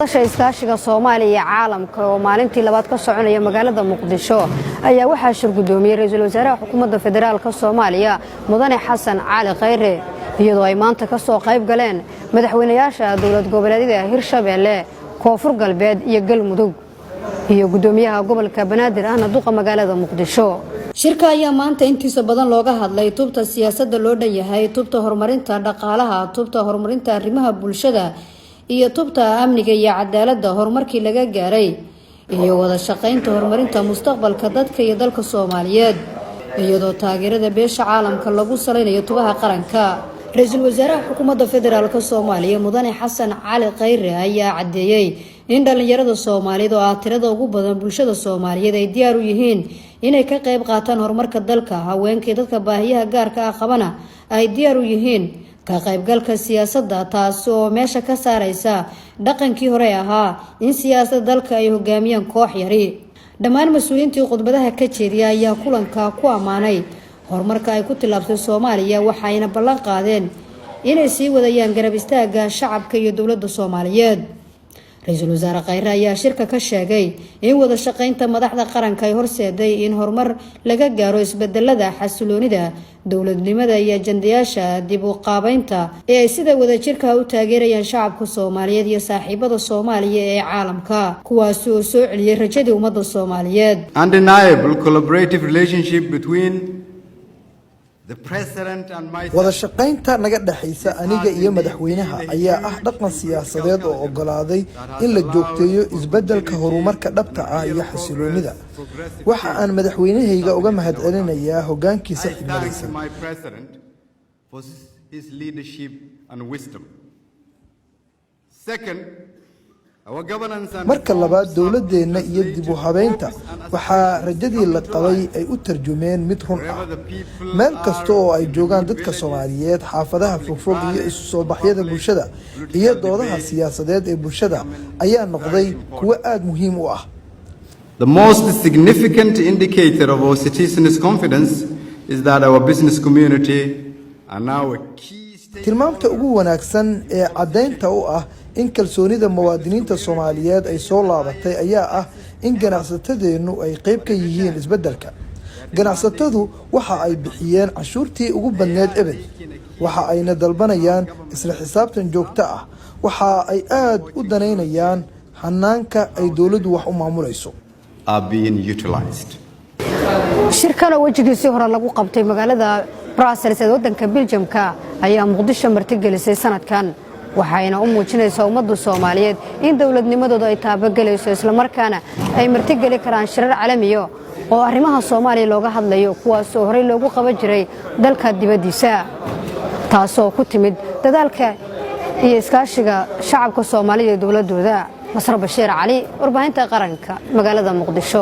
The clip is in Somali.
Madasha iskaashiga Soomaaliya iyo caalamka oo maalintii labaad ka soconaya magaalada Muqdisho ayaa waxaa shir guddoomiyey ra-iisul wasaaraha Xukuumadda Federaalka Soomaaliya, Mudane Xasan Cali Khayre, iyadoo ay maanta ka soo qayb galeen madaxweynayaasha dowlad goboleedyada Hirshabeelle, Koonfur Galbeed iyo Galmudug iyo guddoomiyaha gobolka Banaadir, ahna duqa magaalada Muqdisho. Shirka ayaa maanta intiisa badan looga hadlay tubta siyaasadda loo dhan yahay, tubta horumarinta dhaqaalaha, tubta horumarinta arrimaha bulshada iyo tubta amniga iyo cadaaladda, horumarkii laga gaaray iyo wada shaqaynta horumarinta mustaqbalka dadka iyo dalka Soomaaliyeed, iyadoo taageerada beesha caalamka lagu salaynayo tubaha qaranka. Ra-iisul wasaaraha Xukuumadda Federaalka Soomaaliya, Mudane Xasan Cali Khayre, ayaa caddeeyey in dhalinyarada Soomaaliyeed, oo ah tirada ugu badan bulshada Soomaaliyeed, ay diyaar u yihiin inay ka qayb qaataan horumarka dalka. Haweenkii dadka baahiyaha gaarka ah qabana ay diyaar u yihiin ka qaybgalka siyaasadda, taasi oo meesha ka saareysa dhaqankii hore ahaa in siyaasadda dalka ay hogaamiyaan koox yari. Dhammaan mas-uuliyiintii khudbadaha ka jeediya ayaa kulanka ku ammaanay horumarka ay ku tillaabtay Soomaaliya, waxayna ballan qaadeen inay sii wadayaan garab istaaga shacabka iyo dowladda Soomaaliyeed. Ra-iisul wasaare Khayre ayaa shirka ka sheegay in wada shaqeynta madaxda qaranka ay horseeday in horumar laga gaaro isbedelada xasiloonida dowladnimada iyo ajandayaasha dib u qaabeynta ee ay sida wadajirka u taageerayaan shacabka Soomaaliyeed iyo saaxiibada Soomaaliya ee caalamka, kuwaasi oo soo celiyey rajadii ummadda Soomaaliyeed. Undeniable collaborative relationship between the president and myself. Wada shaqaynta naga dhexaysa aniga iyo madaxweynaha ayaa ah dhaqan siyaasadeed oo ogolaaday in la joogteeyo isbeddelka, horumarka dhabta ah iyo xasiloonida. Waxa aan madaxweynahayga uga mahadcelinayaa hoggaankiisa I thank xigmadaysan. my president for his leadership and wisdom. Second, Marka labaad, dowladeenna iyo dib u habeynta waxaa rajadii la qabay ay u tarjumeen mid run ah. Meel kasta oo ay joogaan dadka Soomaaliyeed, xaafadaha fogfog iyo isu soo baxyada bulshada iyo doodaha siyaasadeed ee bulshada ayaa noqday kuwo aada muhiim u ah. The most significant indicator of our citizens' confidence is that our business community are now a key Tilmaamta ugu wanaagsan ee caddaynta u ah in kalsoonida muwaadiniinta Soomaaliyeed ay soo laabatay ayaa ah in ganacsatadeennu ay qeyb ka yihiin isbeddelka. Ganacsatadu waxa ay bixiyeen canshuurtii ugu badneed ebed, waxa ayna dalbanayaan isla xisaabtan joogto ah, waxa ay aada u danaynayaan hanaanka ay dowladdu wax u maamulayso. are being utilized. Shirkan oo wejigiisii hore lagu qabtay magaalada Brussels ee waddanka Biljamka ayaa Muqdisho martigelisay sanadkan, waxayna u muujinaysaa ummadda Soomaaliyeed in dowladnimadooda ay taabagelayso, islamarkaana ay martigeli karaan shirar caalamiyo oo arrimaha Soomaaliya looga hadlayo, kuwaas oo horey loogu qaban jiray dalka dibaddiisa, taasoo ku timid dadaalka iyo iskaashiga shacabka Soomaalida iyo dowladdooda. Masar Bashiir Cali, Warbaahinta Qaranka, magaalada Muqdisho.